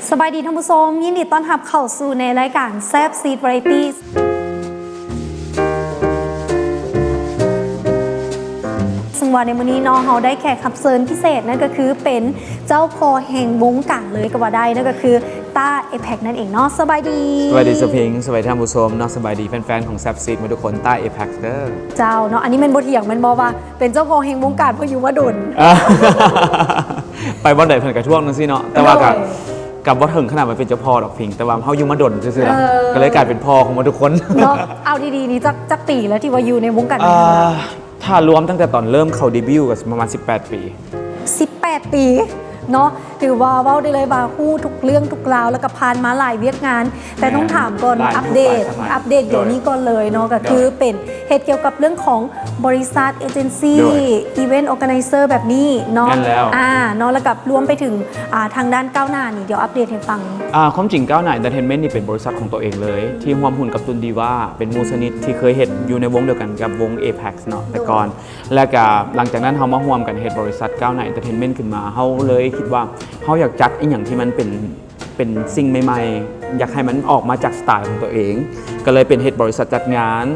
ສະບາຍດີທ່ານຜູ້ຊົມ, ຍິນດີຕ້ອນຮັບເຂົ້າສູ່ໃນລາຍການແຊບຊີດວາໄຣຕີ ເຊິ່ງວ່າໃນມື້ນີ້ເນາະ ເຮົາໄດ້ແຂກຮັບເຊີນພິເສດ ນັ້ນກໍຄືເປັນເຈົ້າພໍ່ແຫ່ງວົງການເລີຍກໍວ່າໄດ້ ນັ້ນກໍຄືຕ້າ ເອເພັກ ນັ້ນເອງເນາະ. ສະບາຍດີ. ສະບາຍດີສາວພິງ, ສະບາຍດີທ່ານຜູ້ຊົມເນາະ, ສະບາຍດີແຟນໆຂອງແຊບຊີດໝົດທຸກຄົນ, ຕ້າ ເອເພັກ ເດີ. ເຈົ້າເນາະ, ອັນນີ້ແມ່ນບໍ່ຖຽງແມ່ນບໍ່ວ່າ ເປັນເຈົ້າຂອງແຮງວົງການ ເພາະຢູ່ມາດົນ. ໄປບ່ອນໃດເພິ່ນກະທ້ວງຈັ່ງຊີ້ເນາະ, ແຕ່ວ່າກະ ໂດຍ ກະບໍ່ເຖິງຂະໜາດວ່າເປັນເຈົ້າພໍ່ດອກພິງ, ແຕ່ວ່າເຮົາຢູ່ມາດົນຊື່ໆ ເອີ ລະ ກະເລີຍກາຍເປັນພໍ່ຂອງໝົດທຸກຄົນ. ເນາະ, ເອົາດີໆນີ້ ຈັກ ຈັກປີແລ້ວທີ່ວ່າຢູ່ໃນວົງການ? ອ່າ ຖ້າລວມຕັ້ງແຕ່ຕອນເລີ່ມເຂົ້າເດບິວກະປະມານສິບແປດປີ. ສິບແປດປີເນາະ, ຖືວ່າເວົ້າໄດ້ເລີຍວ່າຮູ້ທຸກເລື່ອງທຸກລາວ ແລ້ວກະຜ່ານມາຫຼາຍວຽກງານ. ແຕ່ຕ້ອງຖາມກ່ອນ ຫຼາຍຍຸກ ອັບເດດ ຫຼາຍສະໄໝ ອັບເດດດຽວນີ້ກ່ອນເລີຍເນາະ, ໂດຍ ກໍຄື ໂດຍ ເປັນເຮັດກ່ຽວກັບເລື່ອງຂອງບໍລິສັດ ເອເຈັນຊີ ໂດຍ ອີເວັນ ອໍແກໄນເຊີ ແບບນີ້ເນາະ. ແມ່ນແລ້ວ. ອ່າ ເນາະ, ແລ້ວກໍລວມໄປເຖິງ ອ່າ ທາງດ້ານກ້າວໜ້ານີ້ ດຽວອັບເດດໃຫ້ຟັງ. ອ່າ ຄວາມຈິງກ້າວໜ້າເອັນເຕີເທນເມັ້ນນີ້ເປັນບໍລິສັດຂອງຕົວເອງເລີຍ ທີ່ຮ່ວມຮຸ້ນກັບຕຸນດີວາ ເປັນໝູ່ສະໜິດທີ່ເຄີຍເຮັດຢູ່ໃນວົງດຽວກັນກັບວົງ ເອເພັກ ເນາະ ແຕ່ກ່ອນ. ແລ້ວກະຫຼັງຈາກນັ້ນເຮົາມາຮ່ວມກັນເຮັດບໍລິສັດກ້າວໜ້າເອັນເຕີເທນເມັ້ນຂຶ້ນມາ, ເຮົາເລີຍຄິດວ່າເຮົາຢາກຈັດອີ່ຫຍັງທີ່ມັນເປັນ ເປັນສິ່ງໃໝ່ໆ ຢາກໃຫ້ມັນອອກມາຈາກສະໄຕຂອງຕົວເອງ, ກໍເລີຍເປັນເຮັດບໍລິສັດຈັດງານ.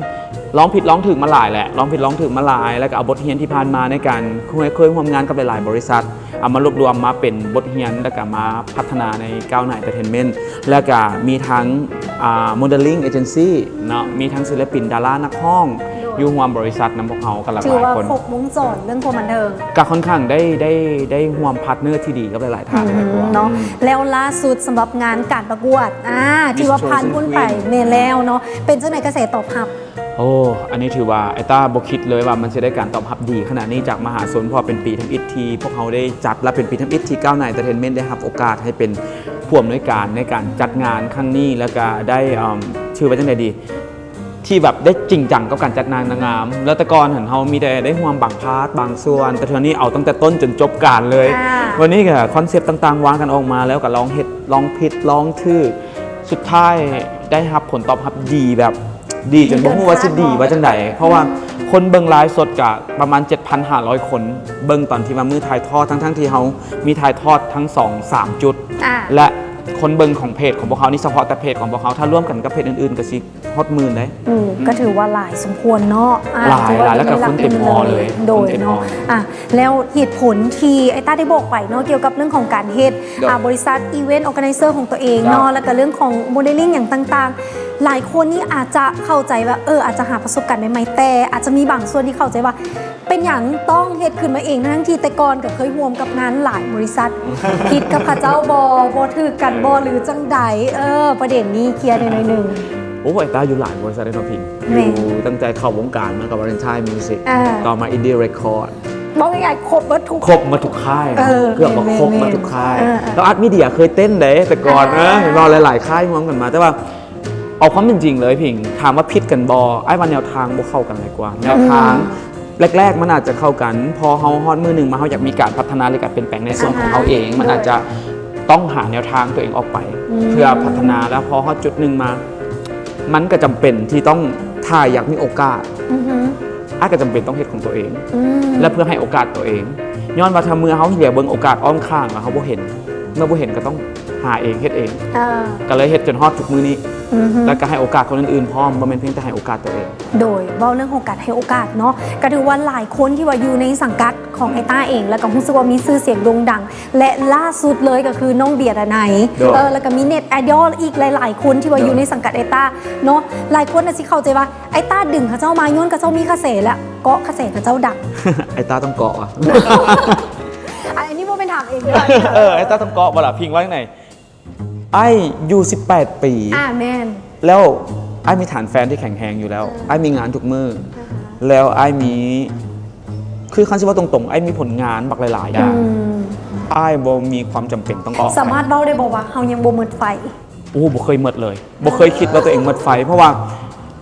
ລອງຜິດລອງຖືກມາຫຼາຍແຫຼະ, ລອງຜິດລອງຖືກມາຫຼາຍ ແລ້ວກໍເອົາບົດຮຽນທີ່ຜ່ານມາໃນການເຄີຍ ເຄີຍຮ່ວມງານກັບຫຼາຍໆບໍລິສັດ ເອົາມາລວບລວມມາເປັນບົດຮຽນ ແລ້ວກໍມາພັດທະນາໃນກ້າວໜ້າເອັນເຕີເທນເມັ້ນ ແລ້ວກໍມີທັງ ອ່າ ໂມເດລລິ້ງເອເຈັນຊີເນາະ, ມີທັງສິລະປິນ ດາລາ ນັກຮ້ອງ ໂດຍ ຢູ່ຮ່ວມບໍລິສັດນຳພວກເຮົາກໍຫຼາກຫຼາຍຄົນ. ຖືວ່າຄົບວົງຈອນເລື່ອງຄວາມບັນເທີງ. ກໍຄ່ອນຂ້າງໄດ້ ໄດ້ ໄດ້ຮ່ວມພາດເນີທີ່ດີກັບຫຼາຍໆທ່ານ ອືມ ຫຼາຍໆຄົນ ເນາະ. ອືມ ແລ້ວລ່າສຸດສຳລັບງານການປະກວດ ອ່າ ທີ່ວ່າຜ່ານພົ້ນໄປ Miss Choice Queen ແມ່ນແລ້ວເນາະ, ເປັນຈັ່ງໃດກະແສຕອບຮັບ? ໂອ້ ອັນນີ້ຖືວ່າໄອ້ຕ້າບໍ່ຄິດເລີຍວ່າມັນຊິໄດ້ການຕອບຮັບດີຂະໜາດນີ້ຈາກມະຫາຊົນ, ເພາະວ່າເປັນປີທຳອິດທີ່ພວກເຮົາໄດ້ຈັດ ແລະ ເປັນປີທຳອິດທີ່ກ້າວໜ້າເອັນເຕີເທນເມັ້ນໄດ້ຮັບໂອກາດໃຫ້ເປັນຜູ້ອຳນວຍການໃນການຈັດງານຄັ້ງນີ້ ແລ້ວກະໄດ້ ເອີ່ມ ຊື່ວ່າຈັ່ງໃດດີ ທີ່ແບບໄດ້ຈິງຈັງກັບການຈັດງານນາງງາມ. ແລ້ວແຕ່ກ່ອນຫັ້ນເຮົາມີແຕ່ໄດ້ຮ່ວມບາງພາດບາງສ່ວນ, ແຕ່ເທື່ອນີ້ເອົາຕັ້ງແຕ່ຕົ້ນຈົນຈົບການເລີຍ. ອ່າ ວັນນີ້ກໍຄອນເຊັບຕ່າງໆວາງກັນອອກມາ ແລ້ວກໍລອງເຮັດ ລອງຜິດ ລອງຖືກ ສຸດທ້າຍໄດ້ຮັບຜົນຕອບຮັບດີແບບດີຈົນບໍ່ຮູ້ວ່າຊິດີວ່າຈັ່ງໃດ, ເພາະວ່າຄົນເບິ່ງໄລຟ໌ສົດກະປະມານເຈັດພັນຫ້າຮ້ອຍຄົນເບິ່ງຕອນທີ່ວ່າມື້ຖ່າຍທອດ, ທັງໆທີ່ເຮົາມີຖ່າຍທອດທັງສອງສາມຈຸດ ອ່າ ແລະ ຄົນເບິ່ງຂອງເພຈຂອງພວກເຮົານີ້ ສະເພາະແຕ່ເພຈຂອງພວກເຮົາ, ຖ້າລວມກັນກັບເພຈອື່ນໆກໍຊິ ຮອດໝື່ນເດ້. ອືມ ກໍຖືວ່າຫຼາຍສົມຄວນເນາະ. ອ່າ ຫຼາຍ ຖືວ່າ ຫຼາຍ ແລ້ວກໍຄົນເຕັມຫໍ່ເລີຍ. ໂດຍ ຄົນເຕັມຫໍ່ ເນາະ. ອ່າ ແລ້ວເຫດຜົນທີ່ໄອ້ຕ້າໄດ້ບອກໄປເນາະ ກ່ຽວກັບເລື່ອງຂອງການເຮັດ ໂດຍ ອ່າ ບໍລິສັດ Event Organizer ຂອງຕົວເອງເນາະ ເຈົ້າ ແລ້ວກໍເລື່ອງຂອງໂມເດລລິ້ງຫຍັງຕ່າງໆ ຫຼາຍຄົນນີ້ອາດຈະເຂົ້າໃຈວ່າ ເອີ ອາດຈະຫາປະສົບການໃໝ່ໆ ແຕ່ອາດຈະມີບາງສ່ວນທີ່ເຂົ້າໃຈວ່າ ເປັນຫຍັງຕ້ອງເຮັດຂຶ້ນມາເອງ ທັງທີ່ແຕ່ກ່ອນກໍເຄີຍຮ່ວມກັບງານຫຼາຍບໍລິສັດ ຜິດກັບເຂົາເຈົ້າບໍ່ ບໍ່ຖືກກັນບໍ່ ຫຼືຈັ່ງໃດ? ເອີ ປະເດັນນີ້ເຄຍແດ່ໜ້ອຍໜຶ່ງ. ໂອ້ ໄອ້ຕ້າຢູ່ຫຼາຍບໍລິສັດເດ້ເນາະພິງ. ແມ່ນ. ຢູ່ຕັ້ງແຕ່ເຂົ້າວົງການມາກໍ Valentine Music ອ່າ ຕໍ່ມາ Indie Record ເວົ້າງ່າຍໆ ຄົບເບິດທຸກ ຄົບໝົດທຸກຄ້າຍ. ເອີ ເກືອບວ່າ ແມ່ນໆ ຄົບໝົດທຸກຄ້າຍ. ເອີໆ ແລ້ວ Art Media ເຄີຍເຕັ້ນເດ້ແຕ່ກ່ອນ. ອ່າ ເອີ ເຫັນບໍ່ ຫຼາຍໆຄ້າຍຮ່ວມກັນມາ ແຕ່ວ່າ ເອົາຄວາມເປັນຈິງເລີຍພິງ, ຖາມວ່າຜິດກັນບໍ່? ອ້າຍວ່າແນວທາງບໍ່ເຂົ້າກັນຫຼາຍກວ່າ. ແນວທາງ ອືມ ແລກໆມັນອາດຈະເຂົ້າກັນ, ພໍເຮົາຮອດມື້ໜຶ່ງມາ ເຮົາຢາກມີການພັດທະນາ ຫຼື ການປ່ຽນແປງໃນສ່ວນຂອງເຮົາເອງ, ອ່າຮະ ມັນອາດຈະ ໂດຍ ຕ້ອງຫາແນວທາງຕົວເອງອອກໄປ ອືມ ເພື່ອພັດທະນາ. ແລ້ວພໍຮອດຈຸດໜຶ່ງມາ ມັນກໍຈຳເປັນທີ່ຕ້ອງ ຖ້າຢາກມີໂອກາດ ອືຮຶ ອ້າຍກໍຈຳເປັນຕ້ອງເຮັດຂອງຕົວເອງ ອືມ ແລະ ເພື່ອໃຫ້ໂອກາດຕົວເອງ. ຍ້ອນວ່າຖ້າເມື່ອເຮົາຫຼຽວເບິ່ງໂອກາດອ້ອມຂ້າງ ແລ້ວເຮົາບໍ່ເຫັນ, ເມື່ອບໍ່ເຫັນກໍຕ້ອງຫາເອງ ເຮັດເອງ. ອ່າ ກໍເລີຍເຮັດຈົນຮອດທຸກມື້ນີ້ ອືຮຶ ແລ້ວກໍໃຫ້ໂອກາດຄົນອື່ນໆພ້ອມ, ບໍ່ແມ່ນພຽງແຕ່ໃຫ້ໂອກາດຕົວເອງ. ໂດຍ ເວົ້າເລື່ອງຂອງການໃຫ້ໂອກາດເນາະ, ກໍຖືວ່າຫຼາຍຄົນທີ່ວ່າຢູ່ໃນສັງກັດຂອງໄອ້ຕ້າເອງ ແລ້ວກໍຮູ້ສຶກວ່າມີຊື່ສຽງໂດ່ງດັງ ແລະ ລ່າສຸດເລີຍກໍຄືນ້ອງເບຍ ດາໄນ ໂດຍ ເອີ ແລ້ວກໍມີເນັດໄອດອລອີກຫຼາຍໆຄົນທີ່ວ່າ ໂດຍ ຢູ່ໃນສັງກັດໄອ້ຕ້າເນາະ. ຫຼາຍຄົນອາດຊິເຂົ້າໃຈວ່າ ໄອ້ຕ້າດຶງເຂົາເຈົ້າມາຍ້ອນເຂົາເຈົ້າມີກະແສ ແລະ ເກາະກະແສເຂົາເຈົ້າດັງ. ໄອ້ຕ້າຕ້ອງເກາະຫວາ? ອັນນີ້ບໍ່ແມ່ນຖາມເອງເດີ. ເອີ ໄອ້ຕ້າຕ້ອງເກາະບໍ່ລະ? ພິງວ່າຈັ່ງໃດ? ອ້າຍຢູ່ສິບແປດປີ. ອ່າ ແມ່ນ. ແລ້ວອ້າຍມີຖານແຟນທີ່ແຂງແຮງຢູ່ແລ້ວ. ອ່າ ອ້າຍມີງານທຸກມື້. ອ່າຮະ. ແລ້ວອ້າຍມີ ຄືຄັນຊິເວົ້າຕົງໆ ອ້າຍມີຜົນງານບັກຫຼາຍໆຢ່າງ. ອືມ. ອ້າຍບໍ່ມີຄວາມຈຳເປັນຕ້ອງອອກ. ສາມາດເວົ້າໄດ້ບໍ່ວ່າເຮົາຍັງບໍ່ໝົດໄຟ? ໂອ້ ບໍ່ເຄີຍໝົດເລີຍ. ບໍ່ເຄີຍຄິດວ່າຕົວເອງໝົດໄຟ, ເພາະວ່າ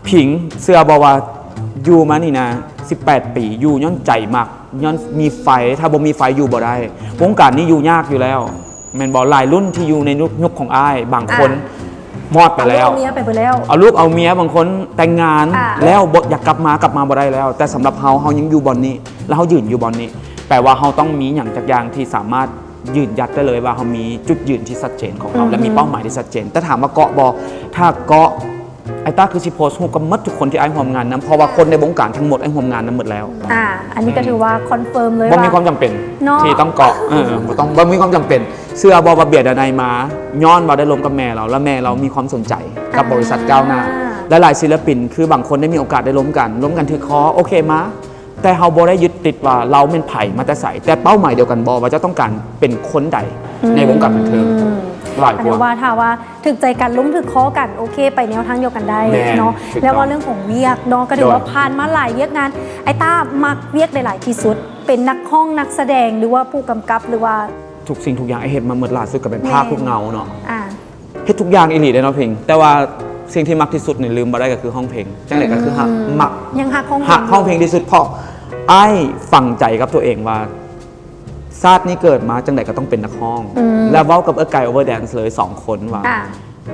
ພິງ ເຊື່ອບໍ່ວ່າຢູ່ມານີ້ນະ ສິບແປດປີ ຢູ່ຍ້ອນໃຈມັກ, ຍ້ອນມີໄຟ, ຖ້າບໍ່ມີໄຟຢູ່ບໍ່ໄດ້. ວົງການນີ້ຢູ່ຍາກຢູ່ແລ້ວ ແມ່ນບໍ່? ຫຼາຍລຸ້ນທີ່ຢູ່ໃນຍຸກ ຍຸກຂອງອ້າຍ ບາງຄົນ ອ່າ ມອດໄປແລ້ວ ເອົາລູກເອົາເມຍໄປເບິດແລ້ວ ເອົາລູກເອົາເມຍ, ບາງຄົນແຕ່ງງານ ອ່າ ແລ້ວບໍ່ ຢາກກັບມາ ກັບມາບໍ່ໄດ້ແລ້ວ. ແຕ່ສຳລັບເຮົາ ເຮົາຍັງຢູ່ບ່ອນນີ້ ແລະ ເຮົາຢືນຢູ່ບ່ອນນີ້ ແປວ່າເຮົາຕ້ອງມີຫຍັງຈັກຢ່າງທີ່ສາມາດ ຢືນຢັດໄດ້ເລີຍວ່າເຮົາມີຈຸດຢືນທີ່ຊັດເຈນຂອງເຮົາ ແລະ ມີເປົ້າໝາຍທີ່ຊັດເຈນ. ແຕ່ຖາມວ່າເກາະບໍ່? ຖ້າເກາະ ອ້າຍຕ້າຄືຊິໂພສຮູບກັບໝົດທຸກຄົນທີ່ອ້າຍຮ່ວມງານນຳ, ເພາະວ່າຄົນໃນວົງການທັງໝົດອ້າຍຮ່ວມງານນຳໝົດແລ້ວ. ອາ ອັນນີ້ກໍຖືວ່າຄອນເຟີມເລີຍ ບໍ່ມີຄວາມຈຳເປັນເນາະ ທີ່ຕ້ອງເກາະ ເອີ ບໍ່ຕ້ອງ ບໍ່ມີຄວາມຈຳເປັນ. ເຊື່ອບໍ່ວ່າເບຍດາໄນມາ ຍ້ອນວ່າໄດ້ລົມກັບແມ່ລາວ ແລະ ແມ່ລາວມີຄວາມສົນໃຈກັບບໍລິສັດກ້າວໜ້າ ແລະ ຫຼາຍສິນລະປິນ ຄືບາງຄົນໄດ້ມີໂອກາດໄດ້ລົມກັນ ລົມກັນຖືກຄໍ ໂອເຄ ມາ ແຕ່ເຮົາບໍ່ໄດ້ຍຶດຕິດວ່າລາວແມ່ນໃຜ ມາແຕ່ໃສ ແຕ່ເປົ້າໝາຍດຽວກັນບໍ່ ວ່າເຈົ້າຕ້ອງການເປັນຄົນໃດໃນວົງການບັນເທີງ ຫຼາຍກວ່າ ວ່າຖ້າວ່າຖືກໃຈກັນ ລົມຖືກຄໍກັນ ໂອເຄ ໄປແນວທາງດຽວກັນໄດ້ເນາະ. ແລ້ວວ່າເລື່ອງຂອງວຽກເນາະ ກໍຖືວ່າຜ່ານມາຫຼາຍວຽກງານ ອ້າຍຕ້າມັກວຽກໃດຫຼາຍທີ່ສຸດ? ເປັນນັກຮ້ອງ ນັກສະແດງ ຫຼືວ່າຜູ້ກຳກັບ ຫຼືວ່າ ທຸກສິ່ງທຸກຢ່າງອ້າຍເຮັດມາໝົດ ຫຼ້າສຸດກໍເປັນພາກຮູບເງົາເນາະ. ອາ ເຮັດທຸກຢ່າງອີ່ຫຼີເດ້ເນາະພິງ ແຕ່ວ່າສິ່ງທີ່ມັກທີ່ສຸດນີ້ລືມບໍ່ໄດ້ກໍຄືຮ້ອງເພງ. ຈັ່ງໃດກໍຄືຮັກ ມັກ ຍັງຮັກຮ້ອງເພງ ຮັກຮ້ອງເພງທີ່ສຸດ ເພາະອ້າຍຝັງໃຈກັບຕົວເອງວ່າ ຊາດນີ້ເກີດມາຈັ່ງໃດກໍຕ້ອງເປັນນັກຮ້ອງ ແລະ ເວົ້າກັບເອື້ອຍໄກ່ Overdance ເລີຍ ສອງຄົນວ່າ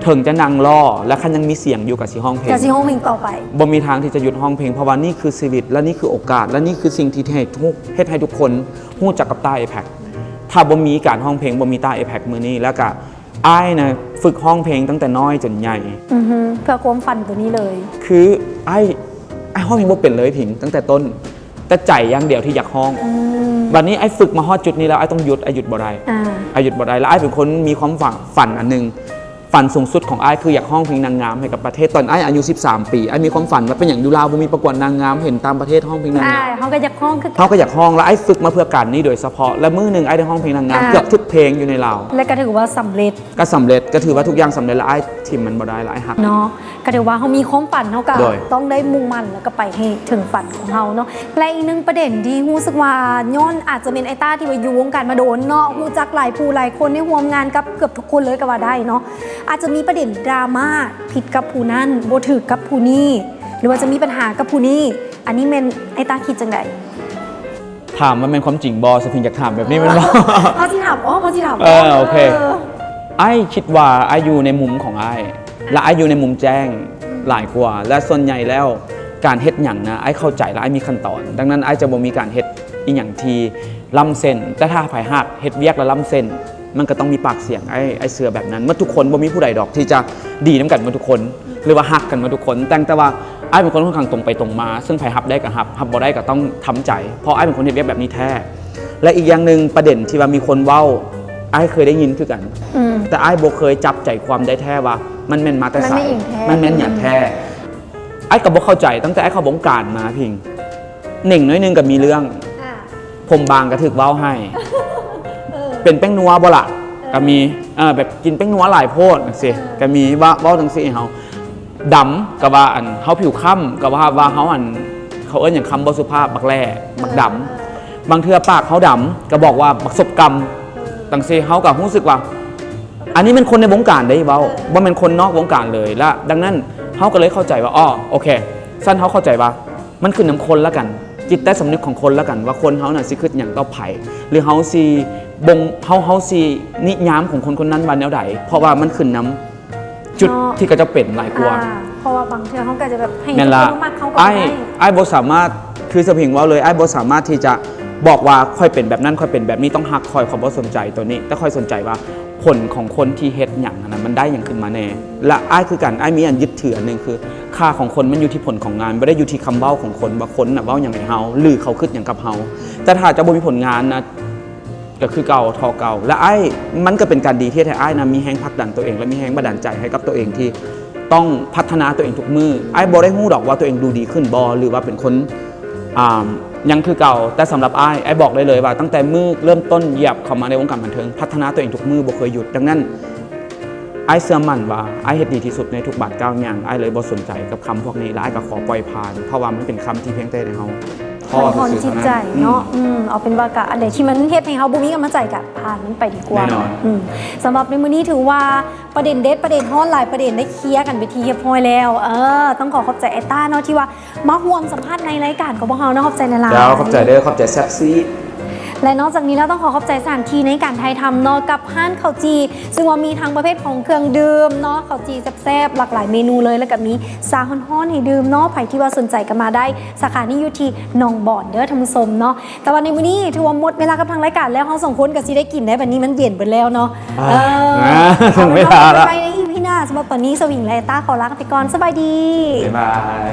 ເຖິງຈະນັ່ງລໍ ແລະ ຄັນຍັງມີສຽງຢູ່ກໍຊິຮ້ອງເພງ ກໍຊິຮ້ອງເພງຕໍ່ໄປ ບໍ່ມີທາງທີ່ຈະຢຸດຮ້ອງເພງ ເພາະວ່ານີ້ຄືຊີວິດ ແລະ ນີ້ຄືໂອກາດ ແລະ ນີ້ຄືສິ່ງທີ່ເຮັດ ເຮັດໃຫ້ທຸກຄົນຮູ້ຈັກກັບຕ້າ Apex. ຖ້າບໍ່ມີການຮ້ອງເພງ ບໍ່ມີຕ້າ Apex ມື້ນີ້ ແລ້ວກະ ອ້າຍນະຝຶກຮ້ອງເພງຕັ້ງແຕ່ນ້ອຍຈົນໃຫຍ່ ອືຮຶ ເພື່ອຄວາມຝັນໂຕນີ້ເລີຍ. ຄືອ້າຍ ອ້າຍຮ້ອງເພງບໍ່ເປັນເລີຍພິງ ຕັ້ງແຕ່ຕົ້ນ ແຕ່ໃຈຢ່າງດຽວທີ່ຢາກຮ້ອງ. ບັດນີ້ອ້າຍຝຶກມາຮອດຈຸດນີ້ແລ້ວ ອ້າຍຕ້ອງຢຸດ ອ້າຍຢຸດບໍ່ໄດ້ ອາ ອ້າຍຢຸດບໍ່ໄດ້. ແລ້ວອ້າຍເປັນຄົນມີຄວາມຝັນ ຝັນອັນໜຶ່ງ ຝັນສູງສຸດຂອງອ້າຍຄືຢາກຮ້ອງເພງນາງງາມໃຫ້ກັບປະເທດ. ຕອນອ້າຍອາຍຸສິບສາມປີ ອ້າຍມີຄວາມຝັນວ່າເປັນຫຍັງຢູ່ລາວບໍ່ມີປະກວດນາງງາມ ເຫັນຕ່າງປະເທດຮ້ອງເພງນາງງາມ ເຮົາກໍຢາກຮ້ອງຄືກັນ ເຮົາກໍຢາກຮ້ອງ. ແລ້ວອ້າຍຝຶກມາເພື່ອການນີ້ໂດຍສະເພາະ ແລະ ມື້ໜຶ່ງອ້າຍໄດ້ຮ້ອງເພງນາງງາມເກືອບທຸກເພງຢູ່ໃນລາວ ແລະ ກໍຖືວ່າສຳເລັດ ກໍສຳເລັດ ກໍຖືວ່າທຸກຢ່າງສຳເລັດ ແລະ ອ້າຍຖິ້ມມັນບໍ່ໄດ້ ແລະ ອ້າຍຮັກເນາະ. ກໍຖືວ່າເຮົາມີຄວາມຝັນ ເຮົາກໍຕ້ອງໄດ້ມຸ່ງໝັ້ນ ແລ້ວກໍໄປໃຫ້ເຖິງຝັນຂອງເຮົາເນາະ. ແລະ ອີກໜຶ່ງປະເດັນທີ່ຮູ້ສຶກວ່າ ຍ້ອນອາດຈະແມ່ນອ້າຍຕ້າທີ່ວ່າຢູ່ວົງການມາດົນເນາະ ຮູ້ຈັກຫຼາຍຜູ້ຫຼາຍຄົນ ໄດ້ຮ່ວມງານກັບເກືອບທຸກຄົນເລີຍກໍວ່າໄດ້ເນາະ ອາດຈະມີປະເດັນດຣາມາຜິດກັບຜູ້ນັ້ນ ບໍ່ຖືກກັບຜູ້ນີ້ ຫຼືວ່າຈະມີບັນຫາກັບຜູ້ນີ້ ອັນນີ້ແມ່ນອ້າຍຕ້າຄິດຈັ່ງໃດ? ຖາມວ່າແມ່ນຄວາມຈິງບໍ່? ສະພິງຢາກຖາມແບບນີ້ແມ່ນບໍ່? ເຮົາຊິຖາມ ເອີ ເຮົາຊິຖາມ ເອີ ໂອເຄ ເອີ ອ້າຍຄິດວ່າອ້າຍຢູ່ໃນມຸມຂອງອ້າຍ ແລະ ອ້າຍຢູ່ໃນມຸມແຈ້ງຫຼາຍກວ່າ ແລະ ສ່ວນໃຫຍ່ແລ້ວການເຮັດຫຍັງນະ ອ້າຍເຂົ້າໃຈ ແລະ ອ້າຍມີຂັ້ນຕອນ. ດັ່ງນັ້ນ ອ້າຍຈະບໍ່ມີການເຮັດອີ່ຫຍັງທີ່ລ້ຳເສັ້ນ. ແຕ່ຖ້າໃຜຫາກເຮັດວຽກແລ້ວລ້ຳເສັ້ນ ມັນກໍຕ້ອງມີປາກສຽງ. ອ້າຍ ອ້າຍເຊື່ອແບບນັ້ນ. ໝົດທຸກຄົນ ບໍ່ມີຜູ້ໃດດອກທີ່ຈະດີນຳກັນໝົດທຸກຄົນ ຫຼືວ່າຮັກກັນໝົດທຸກຄົນ. ແຕ່ ແຕ່ວ່າອ້າຍເປັນຄົນຂ້ອນຂ້າງຕົງໄປຕົງມາ ເຊິ່ງໃຜຮັບໄດ້ກໍຮັບ ຮັບບໍ່ໄດ້ກໍຕ້ອງທຳໃຈ ເພາະອ້າຍເປັນຄົນເຮັດວຽກແບບນີ້ແທ້. ແລະ ອີກຢ່າງໜຶ່ງ ປະເດັນທີ່ວ່າມີຄົນເວົ້າ ອ້າຍເຄີຍໄດ້ຍິນຄືກັນ ອືມ ແຕ່ອ້າຍບໍ່ເຄີຍຈັບໃຈຄວາມໄດ້ແທ້ວ່າມັນແມ່ນມາແຕ່ໃສ ມັນແມ່ນຫຍັງແທ້ ມັນແມ່ນຫຍັງແທ້. ອ້າຍກໍບໍ່ເຂົ້າໃຈ ຕັ້ງແຕ່ອ້າຍເຂົ້າວົງການມາພິງ ເໜັງໜ້ອຍໜຶ່ງກໍມີເລື່ອງ ອາ ຜົມບາງກໍຖືກເວົ້າໃຫ້ ເອີ ເປັນແປ້ງນົວບໍ່ລະ ເອີ ກໍມີ ເອີ ແບບກິນແປ້ງນົວຫຼາຍໂພດຈັ່ງຊີ້ ເອີ ກໍມີ ເວົ້າ ເວົ້າຈັ່ງຊີ້ໃຫ້ເຮົາ. ດຳກໍວ່າ ອັນ ເຮົາຜິວຄ້ຳ ກໍວ່າ ວ່າເຮົາ ອັນ ເຂົາເອີ້ນຫຍັງ ຄຳບໍ່ສຸພາບ ບັກແຫຼ້ ເອີ ບັກດຳ ເອີ ບາງເທື່ອປາກເຮົາດຳ ກໍບອກວ່າບັກສົບກຳ ເອີ ຈັ່ງຊີ້ ເຮົາກໍຮູ້ສຶກວ່າ ອັນນີ້ແມ່ນຄົນໃນວົງການເດ້ເວົ້າ ເອີ ບໍ່ແມ່ນຄົນນອກວົງການເລີຍ. ແລະ ດັ່ງນັ້ນ ເຮົາກໍເລີຍເຂົ້າໃຈວ່າ ອໍ ໂອເຄ ຊັ້ນເຮົາເຂົ້າໃຈວ່າ ມັນຂຶ້ນນຳຄົນລະກັນ ຈິດໃຕ້ສຳນຶກຂອງຄົນລະກັນ ວ່າຄົນເຮົານະຊິຄິດຫຍັງຕໍ່ໃຜ ຫຼືເຮົາຊິບົ່ງ ເຮົາ ເຮົາຊິນິຍາມຂອງຄົນຄົນນັ້ນວ່າແນວໃດ ເພາະວ່າມັນຂຶ້ນນຳຈຸດ ເນາະ ທີ່ເຂົາເຈົ້າເປັນຫຼາຍກວ່າ ອາ ເພາະວ່າບາງເທື່ອເຮົາກໍອາດຈະແບບໃຫ້ ແມ່ນລະ ຄົນມາມັກເຮົາກໍໄດ້ ອ້າຍ ອ້າຍບໍ່ສາມາດ ຄືສະພິງເວົ້າເລີຍ ອ້າຍບໍ່ສາມາດທີ່ຈະບອກວ່າຂ້ອຍເປັນແບບນັ້ນ ຂ້ອຍເປັນແບບນີ້ ຕ້ອງຮັກຂ້ອຍ ຂ້ອຍບໍ່ສົນໃຈໂຕນີ້ ແຕ່ຂ້ອຍສົນໃຈວ່າ ຜົນຂອງຄົນທີ່ເຮັດຫຍັງຫັ້ນນະ ມັນໄດ້ຫຍັງຂຶ້ນມາແດ່ ແລະ ອ້າຍຄືກັນ ອ້າຍມີອັນຍຶດຖືອັນໜຶ່ງ ຄືຄ່າຂອງຄົນມັນຢູ່ທີ່ຜົນຂອງງານ ບໍ່ໄດ້ຢູ່ທີ່ຄຳເວົ້າຂອງຄົນ ວ່າຄົນນະເວົ້າຫຍັງໃຫ້ເຮົາ ຫຼືເຂົາຄິດຫຍັງກັບເຮົາ. ແຕ່ຖ້າເຈົ້າບໍ່ມີຜົນງານນະ ກໍຄືເກົ່າ ທໍ່ເກົ່າ ແລະ ອ້າຍ ມັນກໍເປັນການດີທີ່ເຮັດໃຫ້ອ້າຍນະ ມີແຮງຜັກດັນຕົວເອງ ແລະ ມີແຮງບັນດານໃຈໃຫ້ກັບຕົວເອງທີ່ ຕ້ອງພັດທະນາຕົວເອງທຸກມື້. ອ້າຍບໍ່ໄດ້ຮູ້ດອກວ່າຕົວເອງດູດີຂຶ້ນບໍ່ ຫຼືວ່າເປັນຄົນ ອ່າ ຍັງຄືເກົ່າ ແຕ່ສຳລັບອ້າຍ ອ້າຍບອກໄດ້ເລີຍວ່າ ຕັ້ງແຕ່ມື້ເລີ່ມຕົ້ນຢຽບເຂົ້າມາໃນວົງການບັນເທີງ ພັດທະນາຕົວເອງທຸກມື້ ບໍ່ເຄີຍຢຸດ. ດັ່ງນັ້ນ ອ້າຍເຊື່ອໝັ້ນວ່າ ອ້າຍເຮັດດີທີ່ສຸດໃນທຸກບາດກ້າວຍ່າງ. ອ້າຍເລີຍບໍ່ສົນໃຈກັບຄຳພວກນີ້ ແລະ ອ້າຍກໍຂໍປ່ອຍຜ່ານ ເພາະວ່າມັນເປັນຄຳທີ່ພຽງແຕ່ໃຫ້ເຮົາທໍ້ຊື່ໆເທົ່ານັ້ນ. ເນາະ ອືມ ເອົາເປັນວ່າກະອັນໃດທີ່ມັນເຮັດໃຫ້ເຮົາບໍ່ມີກຳລັງໃຈ ກະຜ່ານມັນໄປດີກວ່າ. ແນ່ນອນ. ອືມ ສຳລັບໃນມື້ນີ້ຖືວ່າ ປະເດັນເດັດ ປະເດັນຮ້ອນ ຫຼາຍປະເດັນໄດ້ເຄລຍກັນເປັນທີ່ຮຽບຮ້ອຍແລ້ວ. ເອີ ຕ້ອງຂໍຂອບໃຈອ້າຍຕ້າເນາະ ທີ່ວ່າມາຮ່ວມສຳພາດໃນລາຍການຂອງພວກເຮົາເນາະ. ຂອບໃຈຫຼາຍໆ. ເຈົ້າ ຂອບໃຈເດີ ຂອບໃຈແຊັບຊີ. ແລະນອກຈາກນີ້ແລ້ວ ຕ້ອງຂໍຂອບໃຈສະຖານທີ່ໃນການຖ່າຍທຳເນາະ ກັບຮ້ານເຂົ້າຈີ່ ຊຶ່ງວ່າມີທັງປະເພດຂອງເຄື່ອງດື່ມເນາະ ເຂົ້າຈີ່ແຊບໆ ຫຼາກຫຼາຍເມນູເລີຍ ແລ້ວກໍມີຊາຮ້ອນໆໃຫ້ດື່ມເນາະ. ໃຜທີ່ວ່າສົນໃຈກໍມາໄດ້ ສາຂານີ້ຢູ່ທີ່ໜອງບອນເດີທ່ານຜູ້ຊົມເນາະ. ແຕ່ວ່າໃນມື້ນີ້ຖືວ່າໝົດເວລາກັບທາງລາຍການແລ້ວ ເຮົາສອງຄົນກໍຊິໄດ້ກິນໄດ້ ບັດນີ້ມັນເຢັນເບິດແລ້ວເນາະ. ອ່າ ເອີ ອ່າ ເອົາເປັນວ່າ ສົມເວລາລະ ເອົາໄວ້ໃນອີພີໜ້າ. ສຳລັບຕອນນີ້ ສະຫວິງ ແລະ ຕ້າ ຂໍລາກັນໄປກ່ອນ. ສະບາຍດີ ບາຍບາຍ.